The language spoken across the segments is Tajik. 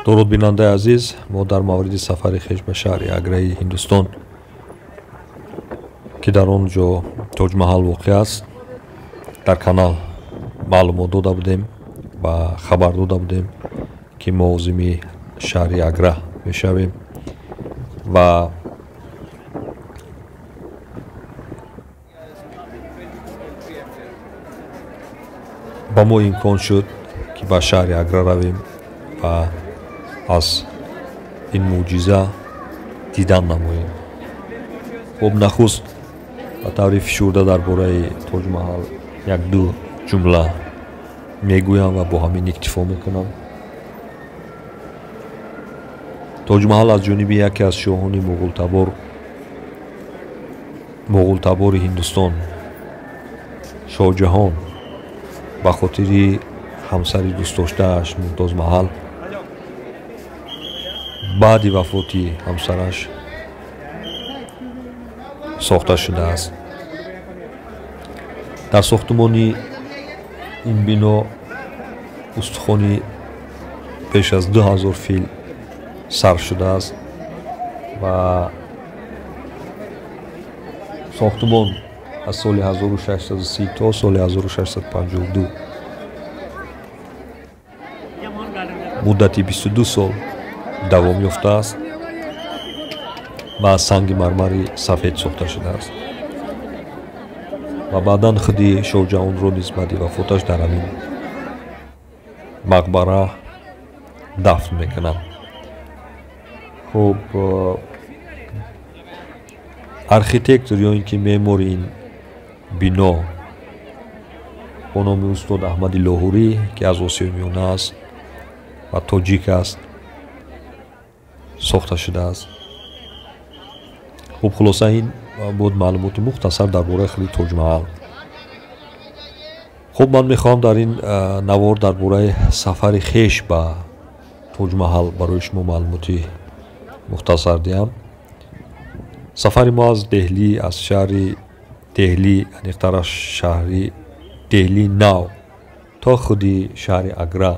Дуруд, бинандаи азиз. Мо дар мавриди сафари хеш ба шаҳри Аграи Ҳиндустон, ки дар он ҷо Тоҷмаҳал воқеъ аст, дар канал маълумот дода будем ва хабар дода будем, ки мо озими шаҳри Агра мешавем ва ба мо имкон шуд, ки ба шаҳри Агра равем ва аз ин мӯъҷиза дидан намоем. Хуб, нахуст ба таври фишурда дар бораи Тоҷмаҳал як-ду ҷумла мегӯям ва бо ҳамин иктифо мекунам. Тоҷмаҳал аз ҷониби яке аз шоҳони муғултабори Ҳиндустон, Шоҳҷаҳон, ба хотири ҳамсари дӯстдоштааш Мумтозмаҳал баъди вафоти ҳамсараш сохта шудааст. Дар сохтумони ин бино устухони беш аз 2000 фил сарф шудааст ва сохтумон аз соли 1630 то соли 1652, муддати 22 сол давом ёфтааст ва аз санги мармари сафед сохта шудааст ва баъдан худи Шоҳҷаҳонро низ баъди вафоташ дар ҳамин мақбара дафн мекунанд. Хуб, архитектор ё ин ки меъмори ин бино бо номи устод Аҳмади Лоҳурӣ, ки аз Осиёи Миёна аст ва тоҷик аст, сохта шудааст. Хуб, хулоса, ин буд маълумоти мухтасар дар бораи худи Тоҷмаҳал. Хуб, ман мехоҳам дар ин навор дар бораи сафари хеш ба Тоҷмаҳал барои шумо маълумоти мухтасар диҳам. Сафари мо аз Деҳлӣ, аз шаҳри Деҳлӣ, аниқтараш шаҳри Деҳлии Нав, то худи шаҳри Агра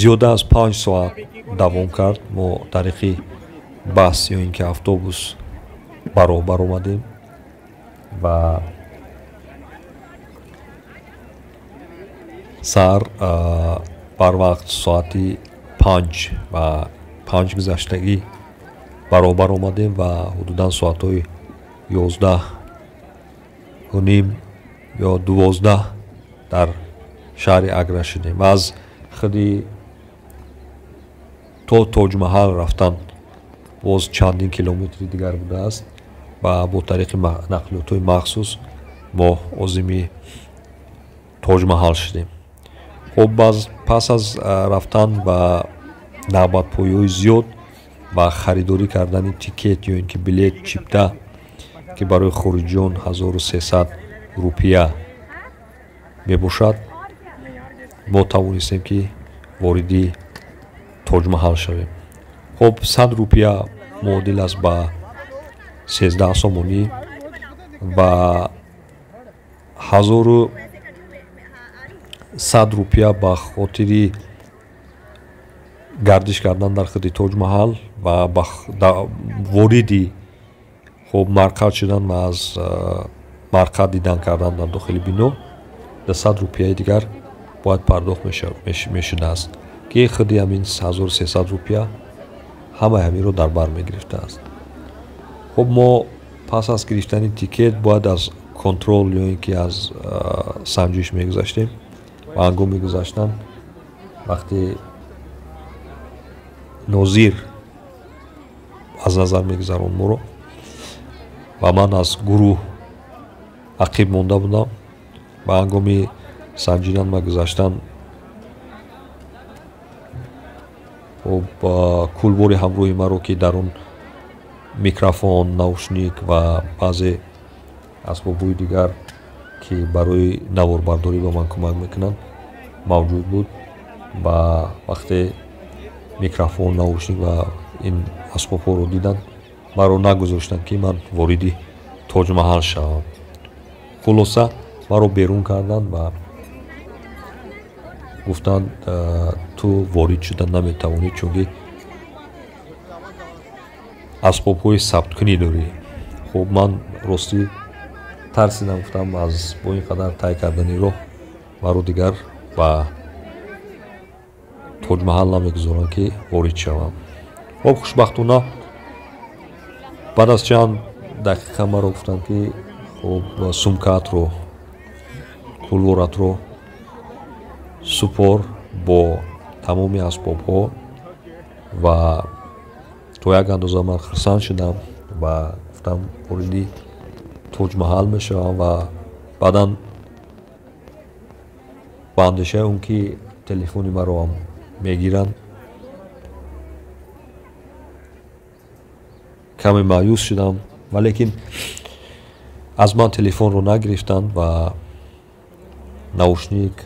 зиёда аз 5 соат давом кард. Мо тариқи бас ё ин ки автобус баробар омадем ва саҳар барвақт соати 5:05 гузаштагӣ баробар омадем ва ҳудудан соатҳои 11:30 ё 12 дар шаҳри Агра шудем ва аз худи то Тоҷмаҳал рафтан боз чандин километри дигар будааст ва бо тариқи нақлиётҳои махсус мо озими Тоҷмаҳал шудем. Хуб, пас аз рафтан ба навбатпоиҳои зиёд ва харидорӣ кардани тикет ё ин ки билет, чипта, ки барои хориҷиён 1300 рупия мебошад, мо тавонистем, ки вориди Тоҷмаҳал шавем. Хуб, 100 рупия муодил аст ба 13 сомонӣ ва 1100 рупия ба хотири гардиш кардан дар худи Тоҷмаҳал ва вориди, хуб, марқад шудан ва аз марқад дидан кардан дар дохили бино 200 рупияи дигар бояд пардохт мешудааст, ки худи ҳамин 1300 рупия ҳамаи ҳаминро дар бар мегирифтааст. Хуб, мо пас аз гирифтани тикет бояд аз контрол ё ин ки аз санҷиш мегузаштем ва ҳангоми гузаштан, вақте нозир аз назар мегузаронд моро ва ман аз гурӯҳ ақиб монда будам, ва ҳангоми санҷидан ва гузаштан, хуб, кулбори ҳамроҳи маро, ки дар он микрофон, наушник ва баъзе асбобҳои дигар, ки барои наворбардорӣ ба ман кӯмак мекунанд, мавҷуд буд, ва вақте микрофон, наушник ва ин асбобҳоро диданд, маро нагузоштанд, ки ман вориди Тоҷмаҳал шавам. Хулоса, маро берун карданд ва Гуфтанд, ту ворид шуда наметавонӣ, чунки асбобҳои сабткунӣ дорӣ. Хуб, ман ростӣ тарсидам, гуфтам аз бо ин қадар тай кардани роҳ маро дигар ба Тоҷмаҳал намегузоранд, ки ворид шавам. Хуб, хушбахтона баъд аз чанд дақиқа маро гуфтанд, ки хуб, сумкаатро, кулворатро супор бо тамоми асбобҳо. Ва то як андоза ман хурсанд шудам ва гуфтам вориди Тоҷмаҳал мешавам. Ва баъдан ба андешаи он ки телефони маро ҳам мегиранд, каме маъюс шудам, валекин аз ман телефонро нагирифтанд ва наушник,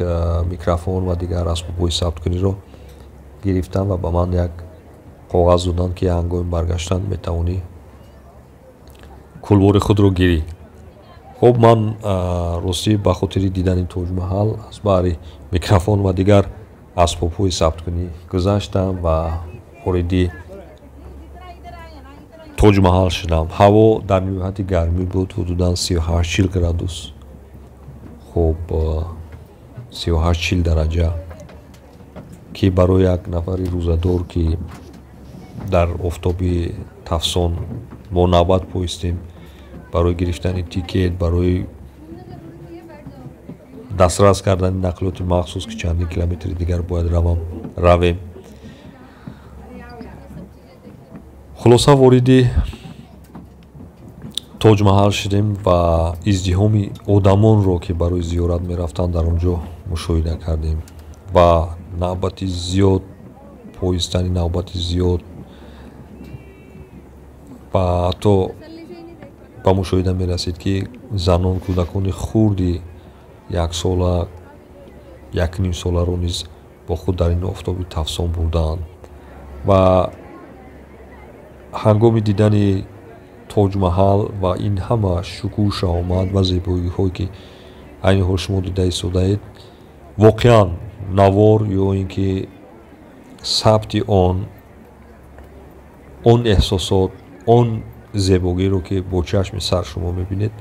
микрофон ва дигар асбобҳои сабткуниро гирифтанд ва ба ман як коғаз доданд, ки ҳангоми баргаштан метавонӣ кулвори худро гирӣ. Хуб, ман ростӣ ба хотири дидани Тоҷмаҳал аз баҳри микрофон ва дигар асбобҳои сабткунӣ гузаштам ва вориди Тоҷмаҳал шудам. Ҳаво дар ниҳояти гармӣ буд, ҳудудан 38-40 градус, хуб, 38-40 дараҷа, ки барои як нафари рӯзадор, ки дар офтоби тафсон мо навбат поистем барои гирифтани тикет, барои дастрас кардани нақлиёти махсус, ки чандин километри дигар бояд равем. Хулоса, вориди Тоҷмаҳал шудем ва издиҳоми одамонро, ки барои зиёрат мерафтанд, дар он ҷо мушоҳида кардем ва навбати зиёд, поистани навбати зиёд, ва ҳатто ба мушоҳида мерасид, ки занон кӯдакони хурди яксола, якнимсоларо низ бо худ дар ин офтоби тафсон бурдаанд. Ва ҳангоми дидани Тоҷмаҳал ва ин ҳама шукӯҳу шаҳомат ва зебоиҳое, ки айни ҳол шумо дида истодаед, воқеан навор ё ин ки сабти он эҳсосот, он зебогиро, ки бо чашми сар шумо мебинед,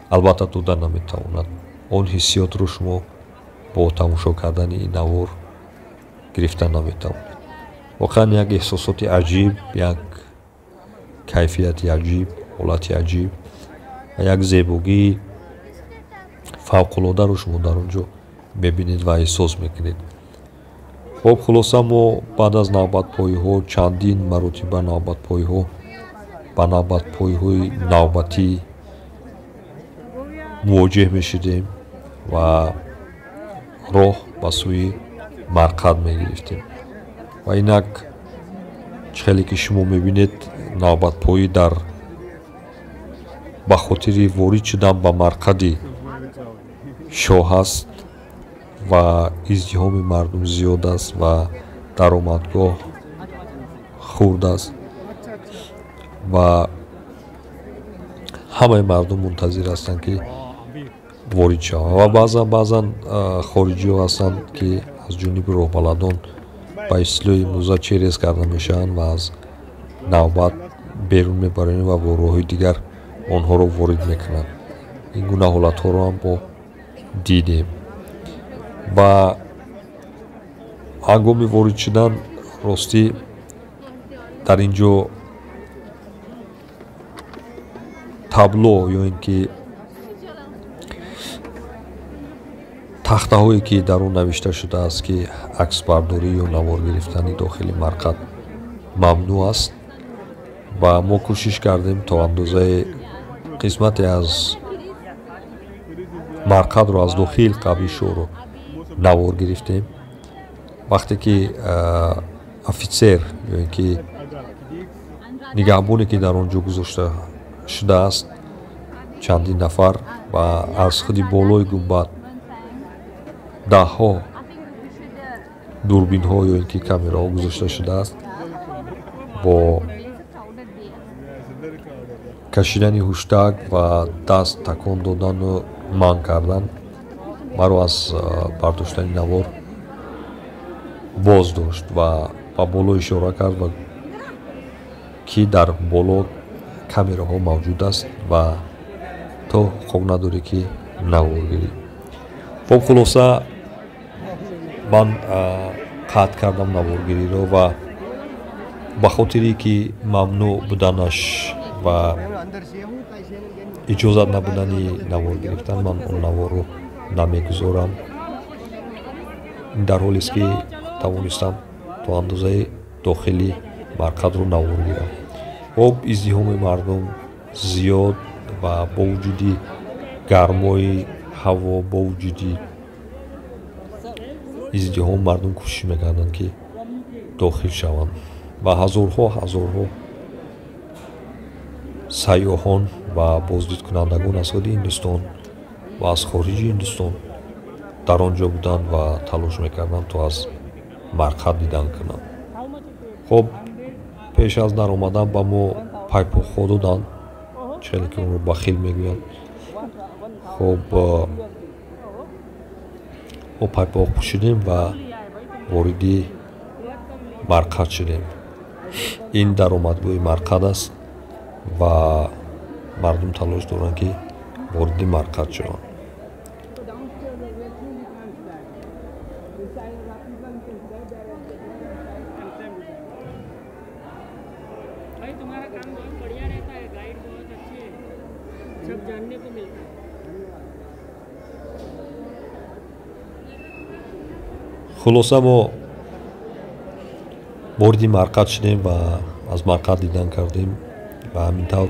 албатта дода наметавонад. Он ҳиссиётро шумо бо тамошо кардани ин навор гирифта наметавонед. Воқеан як эҳсосоти аҷиб, як кайфияти аҷиб, ҳолати аҷиб ва як зебогии фавқулодаро шумо дар он ҷо мебинед ва эҳсос мекунед. Хуб, хулоса, мо баъд аз навбатпоиҳо, чандин маротиба навбатпоиҳо, ба навбатпоиҳои навбатӣ мувоҷеҳ мешудем ва роҳ ба сӯи марқад мегирифтем. Ва инак чӣ хеле ки шумо мебинед, навбатпоӣ дар ба хотири ворид шудан ба марқади шоҳ аст ва издиҳоми мардум зиёд аст ва даромадгоҳ хурд аст ва ҳамаи мардум мунтазир ҳастанд, ки ворид шаванд. Ва баъзан хориҷиҳо ҳастанд, ки аз ҷониби роҳбаладон ба истилоҳи имрӯза через карда мешаванд ва аз навбат берун мебаранд ва бо роҳи дигар онҳоро ворид мекунанд. Ин гуна ҳолатҳоро ҳам мо дидем. Ва ҳангоми ворид шудан ростӣ дар ин ҷо табло ё ин ки тахтаҳое, ки дар он навишта шудааст, ки аксбардорӣ ё навор гирифтани дохили марқад мамнӯъ аст. Ва мо кӯшиш кардем то андозаи қисмате аз марқадро аз дохил қабри шоҳро навор гирифтем. Вақте ки офитсер ё ин ки нигаҳбоне, ки дар он ҷо гузошта шудааст, чандин нафар, ва аз худи болои гунбад даҳҳо дурбинҳо ё ин ки камераҳо гузошта шудааст, бо кашидани ҳуштак ва даст такон додану манъ кардан маро аз бардоштани навор Боздошт ва ба боло ишора кард ва ки дар боло камераҳо мавҷуд аст ва то ҳуқуқ надорӣ ки навор гирӣ. Хоб, хулоса, ман қатъ кардам наворгириро ва ба хотире ки мамнӯъ буданаш ва иҷозат набудани навор гирифтан, ман он наворро намегузорам. Ин дар ҳолест ки тавонистам то андозаи дохили марқадро навор гирам. Хоб, издиҳоми мардум зиёд ва бо вуҷуди гармои ҳаво, бо вуҷуди издиҳом мардум кӯшиш мекарданд ки дохил шаванд ва ҳазорҳо сайёҳон ва боздидкунандагон аз худи Ҳиндустон ва аз хориҷи Ҳиндустон дар он ҷо буданд ва талош мекарданд то аз марқад дидан кунанд. Хоб, пеш аз даромадан ба мо пайпоқҳо доданд, чӣ хеле ки онро бахил мегӯянд. Хоб, мо пайпоқ пӯшидем ва вориди марқад шудем. Ин даромадгоҳи марқад аст ва мардум талош доранд ки вориди марқад шаванд. Хулоса, мо вориди марқад шудем ва аз марқад дидан кардем ва ҳамин тавр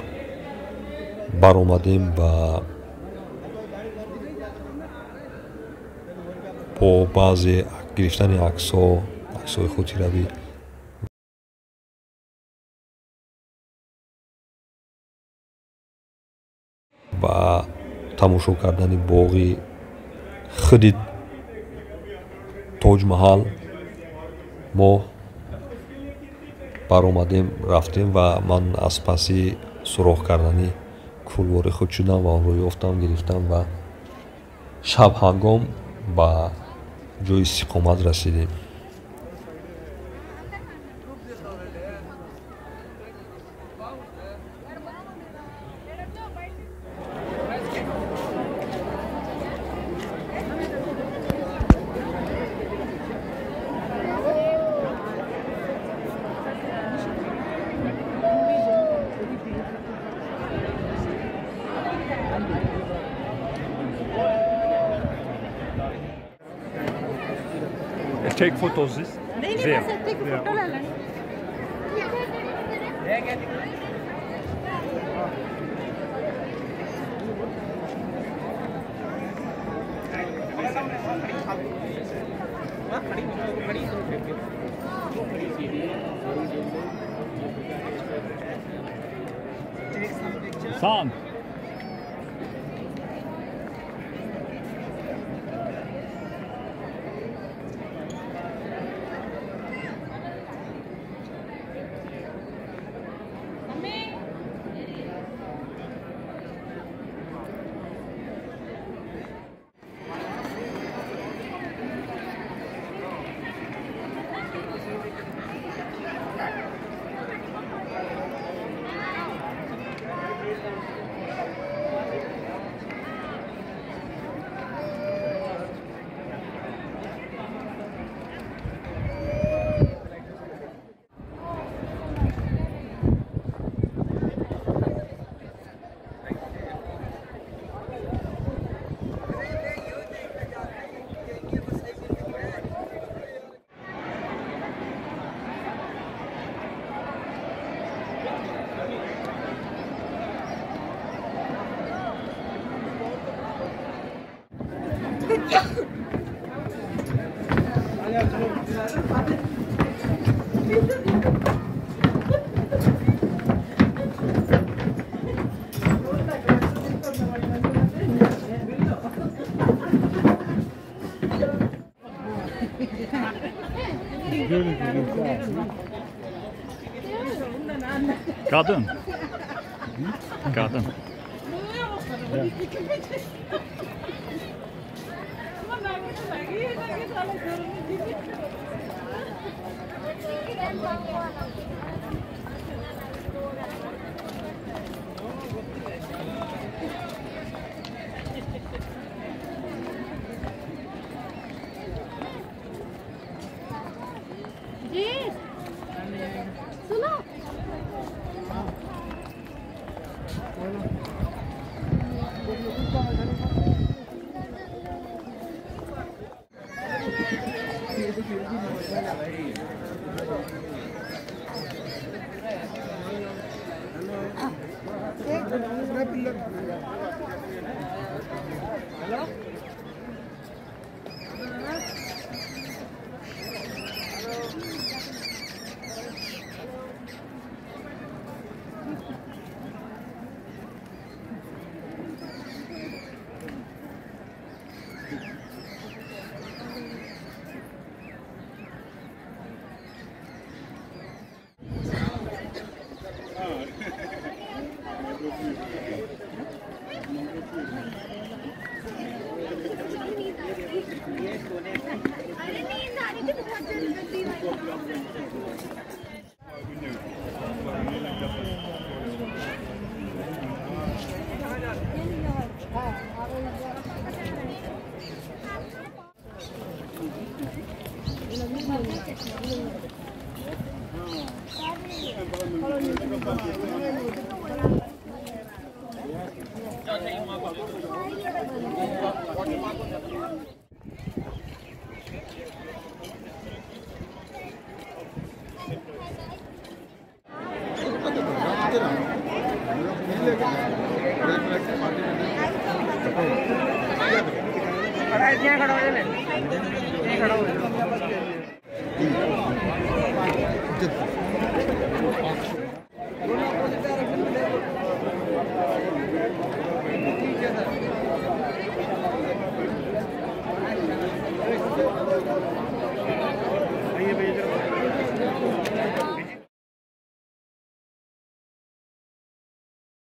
баромадем ва бо баъзе гирифтани аксҳо, аксҳои хотиравӣ ва тамошо кардани боғи худи Тоҷмаҳал мо баромадем, рафтем ва ман аз паси суроғ кардани кулвори худ шудам ва онро ёфтам, гирифтам ва шабҳангом ба ҷои истиқомат расидем. Take photos this? नहीं नहीं, बस take photo ले लें। San. Kadın. Kadın. जी सुनो। अरे नींद आ रही थी बहुत जल्दी। आइए।